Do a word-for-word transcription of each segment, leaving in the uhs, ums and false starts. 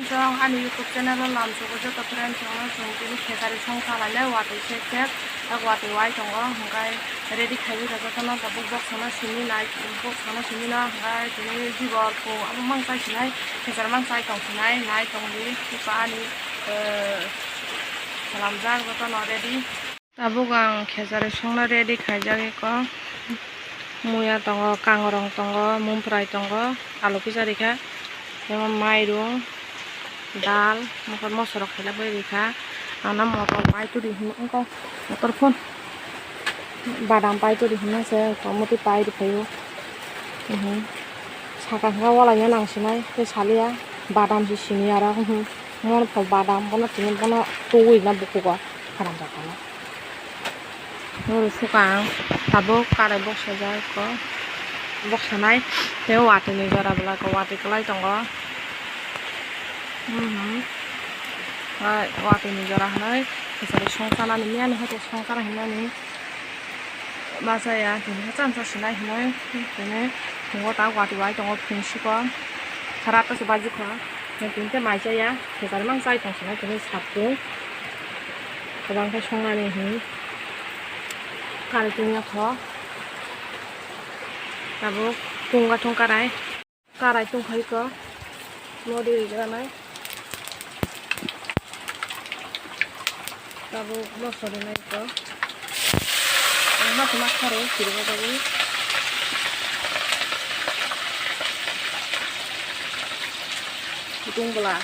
Chwng ani YouTube channel o lamsogo joto friends rokno, chwng tini khejari song salainai watwi sek sek, tak watwi wai tongo, hwnkhe ready khaiwi rw jotono tabuk boksano simi nai, boksano simi no hwnkhe tini jibor pung abo mang chai sinai, khejari mang chai tong sinai, nai tongdi, ani, eh, salamjak jotono ready. Tabuk ang khejari songna ready khaijak eko. Muya tongo, kangrong tongo, mumprai tongo, alu kisa rikha, tei mairum, dal, mokol mosok rok khailai bai rikha. Ang no motor pai turi hino wngkha, motor phone badam pai turi hino se, muti pai rikhaio. Saka hwnkha walai no nang sinai tei saliya badam se sini aro, mor pho badam bono tini bono tugui na bukugo. Haram jakano. Noro suka ang tabuk karai boksajak ko, boksanai tei watwi ni jora bwla ko watwi kwlai tongo. Mhm. Hai watwi ni jora hinwi kwcharo songchana ni miyani hoito songchana hinmani machaya tini hachal cha sinai hinwi tini tongo ta watwi bai tongo phung siko sara ta se bajikha. Tini khe mai chaya, thekar mang chai tong sinai tini sapung. Kwbang khe songnani hi. Karai tongya kho. Tabuk tunga thung karai. Karai tong khai kho. Modi granai. Tabuk mosori nai kho. Ang ma ma kharo siri ba tabuk. Kutung bela.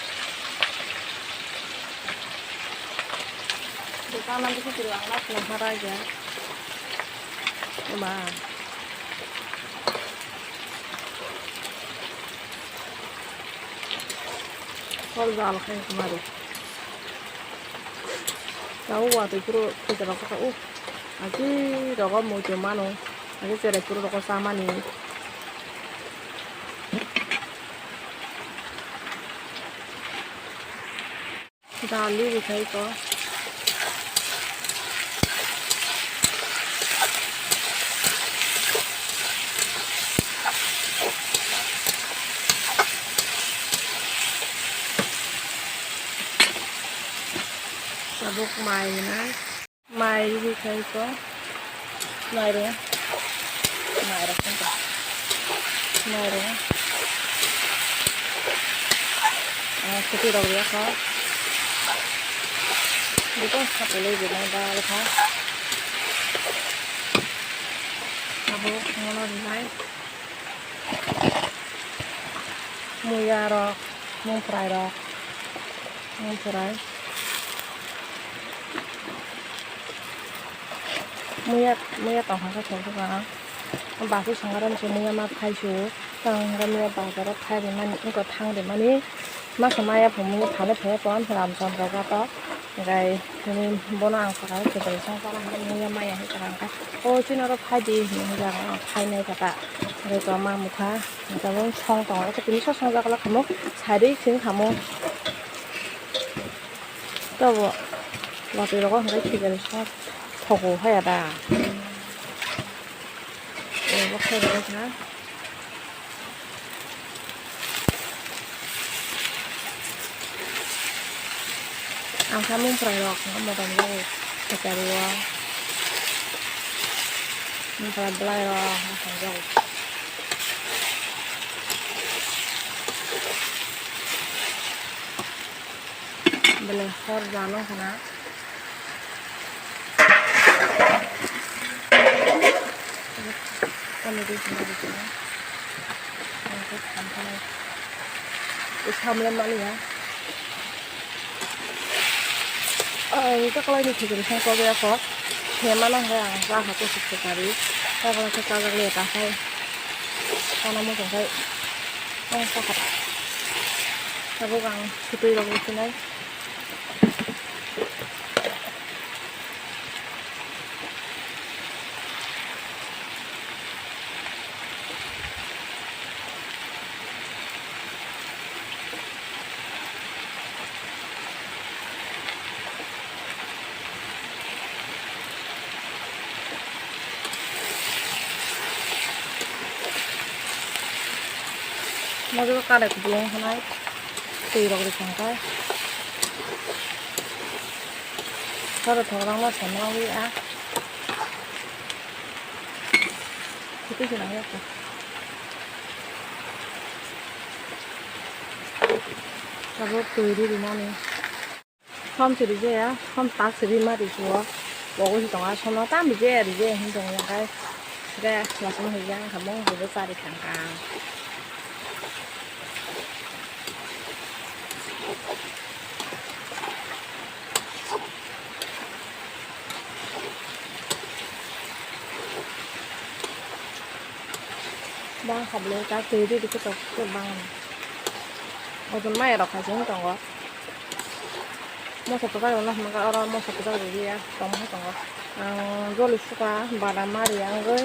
Dukana bisi kiri ang last na harai ya. Ema. Hol jal khai kumari. Tau watwi phuru phaisa rok kha u. Agi rogo muitu mano. Agi cherai phuru rogo chamani. Dali rikhaiko. Tabuk mai rinai. Mai rwi khai ko. Mairung. Mairung khe. Mairung. Ah, suti rok ya ko. Bukan satu lagi nih, dal kha. Abo ngono rinai. Muya rok, mungprai rok, mungprai. Muya, muya tong kha khe thok kha. Basi songwara se muya ma phai su. Tang hwnkhe muya bazaro phai rimani, wngkha thang rimani. Masa maya phumui phano phaiya pon, Ramchandra gato. Hwnkhe tini bono ang sakha khwtwi song chana hwnwi muya maya hai sakha hwnkhe, "O chini oro phai di," hwnwi hwnjak ang phai nai kha ta. Hwnkhe to ma mukha, hwnkhe bo song tongo, tini sok song jak la khamu, sari sing khamu. Tobo watwi rogo hwnkhe khikiri song thogo haya da. Ebo khe rwgwi kha. Ang kha mungprai rok no motom jago kachari o. Mungprai bwlai rok no hamjago. Belai hor jalo hwna. Toni di sini di sini. Ang khe samsana. Samle mani ya. Ang ta kalai ni thikiri song kobe ako. Hema nang hai ang ta hako sik sekari. Ta kalai khe ta jak le ta hai. Kana mo tong kai. Ang sakha. Tabuk ang sutwi rok sinai. Mojok kadai kubulung hwnai. Twi rok rikha khe. Choro thok rang no sana wi a. Twi se nang ya. Abo twi ri ri nani. Som se rijaya, som tak se rima ri suo. Bo wngwi tong a, som no tam rijaya, rijaya hin tong ya kai. Sida laso no hwnkhe ang samung hwnkhe cha ri thang kha. Bang kha bwlwi tak twi ri ri khe tok khe bang. Ojon maya rok hai se wng tongo. Moso kwchak rok no hwnka oro moso kwchak rok ya tongma tongo. Ang joli suka badam ma ri ang wngwi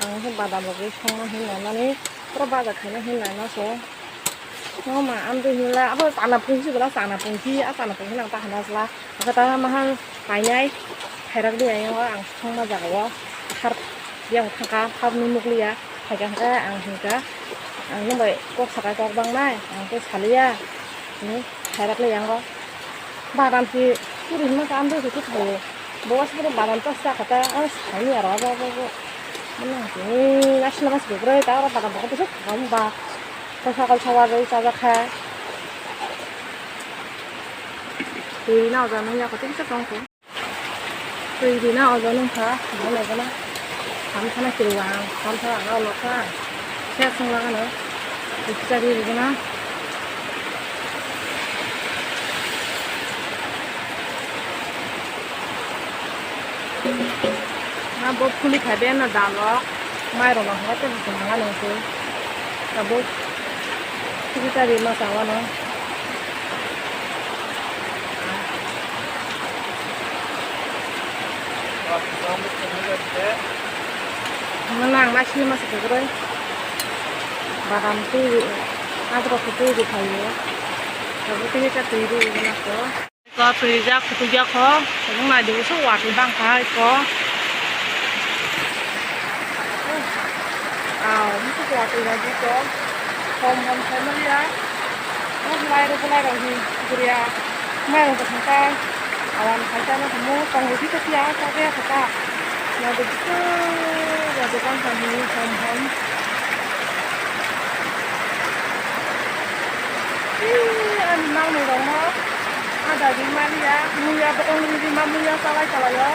ang khe badam rok ri songna hin nainani pura baja khaina hin naina se. Mama amtwi hinla abo chana pungsi bwla chana pungsi a chana pungsi nang ta hana sla. Abo ta mahal painai khairak di ayang o ang songma jaga o har yang thangka har ni nukliya khaika hwnkhe ang hinkha ang nwng bai kok sakai kok bangnai ang tei saliya hinwi khairak le yang o. Badam si puri hima ta amtwi se khaio. Bo aswk badam ta sa kha ta ang saini aro abo abo abo. Mano hwnkhe aswk mas gograi ta oro badam bo kisa thangkha ba. Kol sakol sawarwi chajak kha. Twi rina oja nung ya kotor kisa tong kho. Twi rina oja nung kha, nai nai gana. Sam sana kiri ang, sam sana ang lok kha. Khe sung la gana. Twi kisa ri ri gana. Na bo phuli khai be na dal rok, mai rok no hwnga tei bwswng hwnga nang se. Tabuk secretary ma chawano. Hwnga nang na sini ma se kwrwi. Badam twi, adrok twi rwphaio. Tabuk twi ta twi rwgwna kho. Ko twi rijak, kutuk jak kho, tabuk nai di, bwswk watwi bang kha hai ko. Aw, bwswk watwi rw di ko. Hom hom khe maliya. O belai rw belai rw hi guriya. Mai rw bwswk kai. Awan khai ta no hamo tong rw di ko tiya, ta de kha ta. Nai di bwswk watwi bang kha hi hom hom. Ih, ani mangnwi rokno ada ri maliya, muya bo wng ri rima muya chalai chalai o.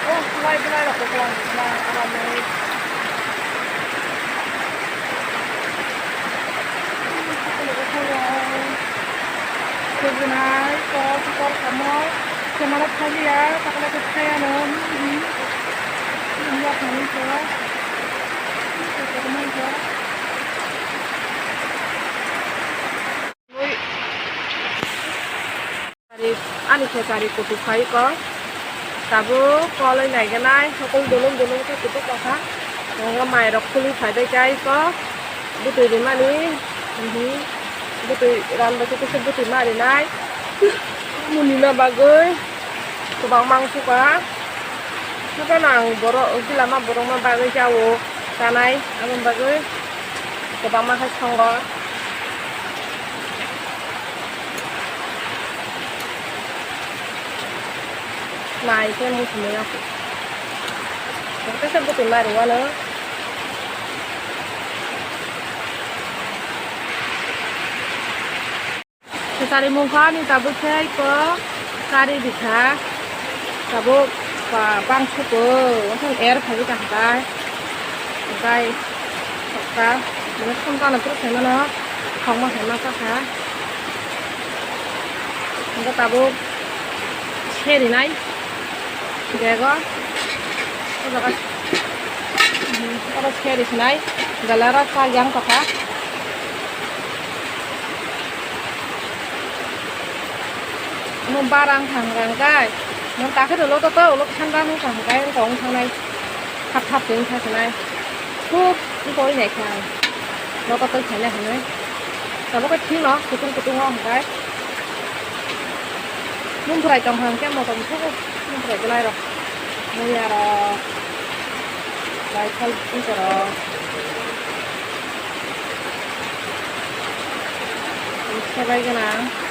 Oh, lai belai rok bo kwlangwi kwlang aramwi. Kebunai kok kok kamo kemana thaliya takla kok thayano. Ani khe chari, ani khe chari kutuk phai ko. Tabuk koloi naiganai, hokol dulum dulum khe kutuk tongkha. Nongo mai rok khulwi phai bai khe ko. Bwtwi rimani, mhm. Bwtwi ran bai khe kisa bwtwi ma rinai. Muni na bagwi. Kwbangma wng suka. Suka no ang borok, gilama borokma bagwi jao chanai, aboni bagwi kwbangma khe songo. Nai khe muchungwi ya. Tei khe bwtwi ma rwano. Kwchari mungkha ani tabuk khe ko kari bikha. Tabuk ba-, bangsuko, wngkha er phagwi tangkha. Bai sokta, bini somtano phuru khaimano, khokma khaima sakha. Hingkhe tabuk serinai. Bego. O jaga. Oro seri sinai. Belai oro sa yang tokha. Mo barang thang rang kai. Mo takhe dolo to to ulo khan rang thang kai tong thangnai. Thap thap tong thangnai. Khub koi nai kha. Loto twi khaina hinwi. Tabuk khe thik no kutung kutung o hwnkhai. Mungkhrai tong hwn khe motom thugo mungkhrai belai rok. Muya rok. Laithal bwsa rok. Bai gana.